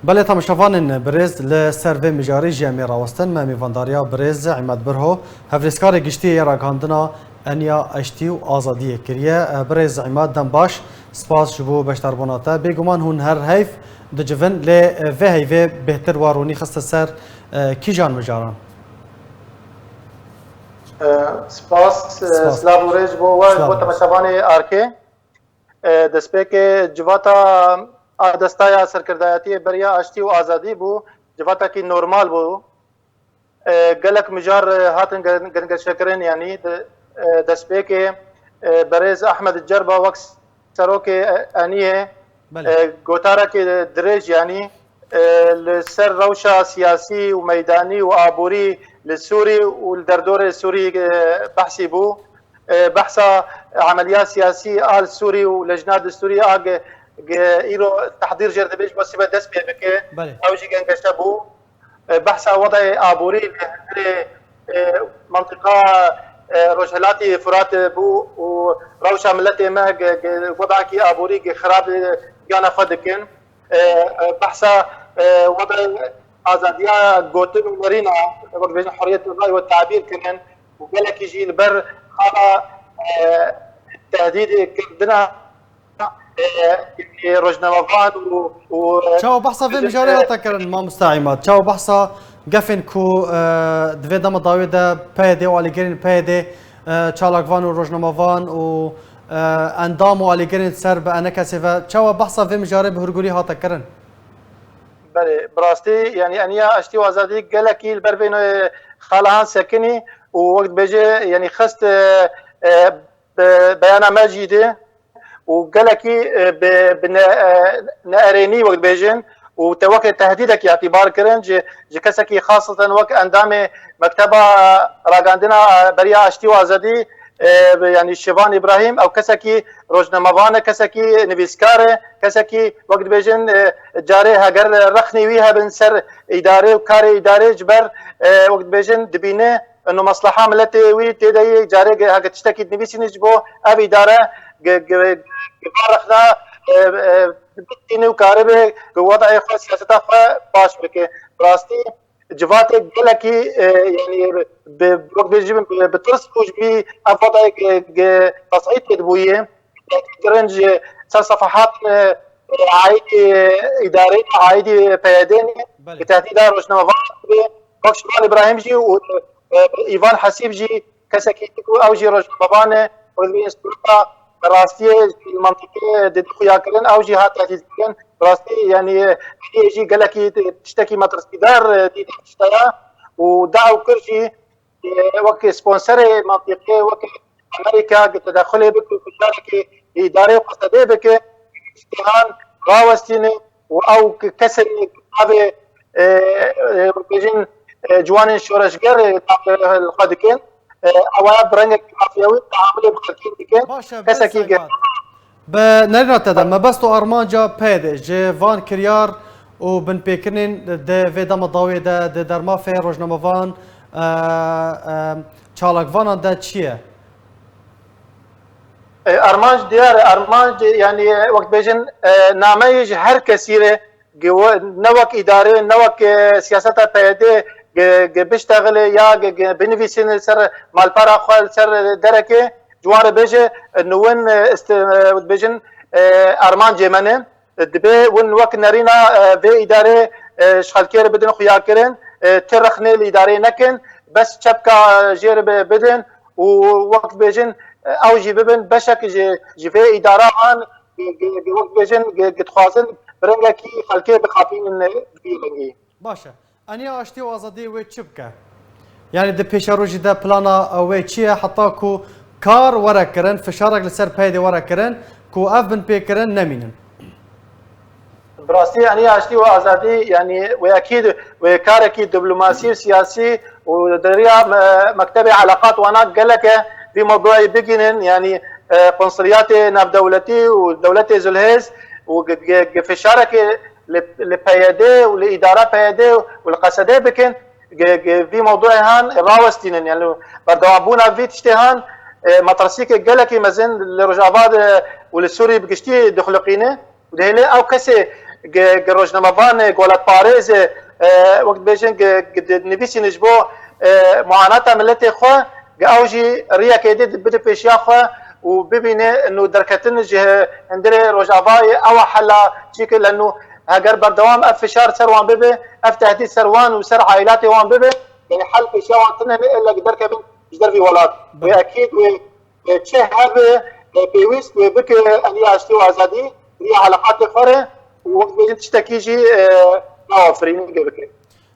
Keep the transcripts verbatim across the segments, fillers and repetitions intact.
Belê, temaşevanên birêz, li ser vê mijarê jî em ê rawestin. Me mêvandariya birêz Îmad Birho, hevlêskarê giştî yê ragihandina Eniya Aştî û Azadiyê kiriye. Birêz Îmad, dem baş, spas ji bo beşdarbûna te. Bêguman hûn her heyv dicivin, lê vê heyvê bêhtir wa rûnî xiste ser kîjan mijaran? Spas, silav û rêz bo we, bo temaşevanê Arkê. Destpêkê civata a destaya serkirdayetiyê beriya aştî û azadî bû, civatekî normal bû. Gelek mijar hatin gengeşekirin, yanî destpêkê berêz Ehmed Cerba wek serokê Eniyê gotarekê dirêj, yanî li ser rewşa siyasî û meydanî û aborî li Sûrî û li derdorê Sûrî behsî bû. Behsa emeliya siyasî a li Sûrî û lejna destûrî a ge îro tehdîr jê re dibe ji bo sibê dest pê bike. Ew jî gengeşe bû. Behsa wedayê aborî li hundirê mentiqa Rojhelatî Furat bû û rewşa miletê me wedakî aborî xirab giyana xwe dikin. Behsa wedayê azadiya gotin û nerîna, wek dibêjin, hurriyet ray ve tabîr kirin û gelekî jî li ber xala tehdîdê kirdina rojnamevan û, û, e, Çawa behsa vê mijarê hate kirin, mamosta Îmad? Çawa behsa gefên ku, e, di vê dema dawê de P Y D û alîgirên P Y D, e, çalakvan û rojnamevan û, e, endam û alîgirên ser bi enekesê ve, çawa behsa vê mijarê bi hurgulî hate kirin? Belê, bi rastî, yanî Eniya Aştî û Azadî gelekî li ber vê, e, xalahan sekinî û wek dibêje, yanî xist, e, e, bi beyana me jî de û gelekî, e, bi, bi ne, e, neerênî wek dibêjin û te weke tehdîdekî îtîbar kirin ji, ji kesekî xaseten wek endamê Mekteba Ragandina Beriya Aştî û Azadî, e, bi, yanî Şivan Îbrahîm, ew kesekî rojnamevan e, kesekî nivîskar e, kesekî wek dibêjin, e, carê heger rexnê wî hebin ser îdare û karê îdarê ji ber, e, wek dibêjin dibîne, û mesleha miletê wî tê de yê, carê ge-, heke tiştekî dinivîsînî ji bo ev îdare ge-, ge-, ge-, van rexna, e, e, bitîne û karibe ge wedayê xwe, siyaseta xwe baş bike. Bi rastî civatê gelekî, e, yanî bi, bi, wek bêjî bi, bi tirs û ji vî ev wedayê ge-, ge-, tesîd tê dibûyê. Kirin ji ser sefehat, e, aîdî îdarê ne, aîdî P Y D ne, Belê. Bi tehdîda rojnamevan be. Bak Şivan Îbrahîm jî û, e, Îvan Hesîb jî kesekî ku ew jî rojnamevan e, wek bi înstrumenta rastiyê ji mentiqê didin xuya kirin, ew jî hat tehdîd kirin. Rastî, yanî, hêdî jî gelekî tiştekî metirsîdar, e, dîtin tişteya û da ew kir jî, e, wek sponserê mentiqê, wek Amerîka, tedexulê bike û carekê îdarê xwe sedê bike, tiştê han rawestîne û ew kesên navê, e, e, bêjin, e, ciwanên şoreşger, e, li xwe dikin. E, ew aya bi rengekî mafyawî teamulê bi xelkê dikin. Baş e, Kesekî baş e, ge- Bi nerîna te de, mebest û armanca P Y D ji van kiryar û binpêkirinên di vê dema dawê de di dermafê rojnamevan, e, e, çalakvanan de çi ye? E, armanc diyar e, armanc, yanî, wek bêjin, e, nameyê ji her kesî re, ge-, we-, ne wek îdare, ne wek, e, siyaseta P Y D ge-, ge-, biştexile ya ge-, ge-, binivîsîne ser malpera xwe, ser derekê, ji wan re bêje, e, niwin, e, ist-, e, bêjin, e, armancê me ne. Dibe win wek nerîna, e, vê îdarê, e, ji xelkê re bidin xuyakirin, e, ti rexnê li îdarê nekin, bes çepka jê re bi-, bidin û wek dibêjin, e, ew jî bibin beşek ji, ji vê îdara an, ge-, ge-, ge-, wek dibêjin, ge-, ge dixwazin bi rengekî xelkê bixapînin, e, bi vî rengî. Baş e. Eniya Aştî û Azadiyê wê çi bike? Yanî di pêşerojî de plana wê çi ye heta ku kar were kirin, fişarek li ser P Y D were kirin ku ev binpêkirin nemînin? Bi rastî Eniya Aştî û Azadî, yanî wê ekîd wê karekî diplomasî û siyasî û di riya me-, mektebê eleqat wana gelek e vî mewdûyê bigihînin, yanî, e, konsuliyatê navdewletî û dewletê zilhêz û ge-, ge-, ge-, fişarekê li, li P Y D û li îdara P Y D û li Qesedê bikin, ge-, ge-, vî mewdûyê han rawestînin. Yanî berdewambûna vî tiştê han, e, metirsîkê gelekî mezin li Rojava de û li Sûrî bi giştî dixuliqîne û dihêle ew kesê, gi rojnamevan, gi welatparêz, wek dibêjin, gi nivîsîn ji bo muanata miletê xwe, gi ew jî riyekê dî bide pêşiya xwe û bibîne nû derketin ji hundirê Rojavayê ew hela çîkir leno heger berdewam ev fişar ser wan bibe, ev tehdît ser wan û ser aîlatê wan bibe, yanî hel pêşiya wan tune ne illa derkevin ji dervî welat. Wê ekîd wê çi hebe pêwîst wê bike eniya aştî û azadî riya eleqatê xwe re û wek dibêjin tiştekî jî nawa firînî bike.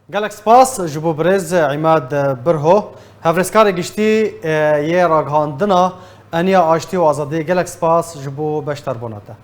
Gelek spas ji bo birêz Îmad Birho, hevrêzkarê giştî yê ragihandina eniya aştî û azadî. Gelek spas ji bo beşdarbûna te.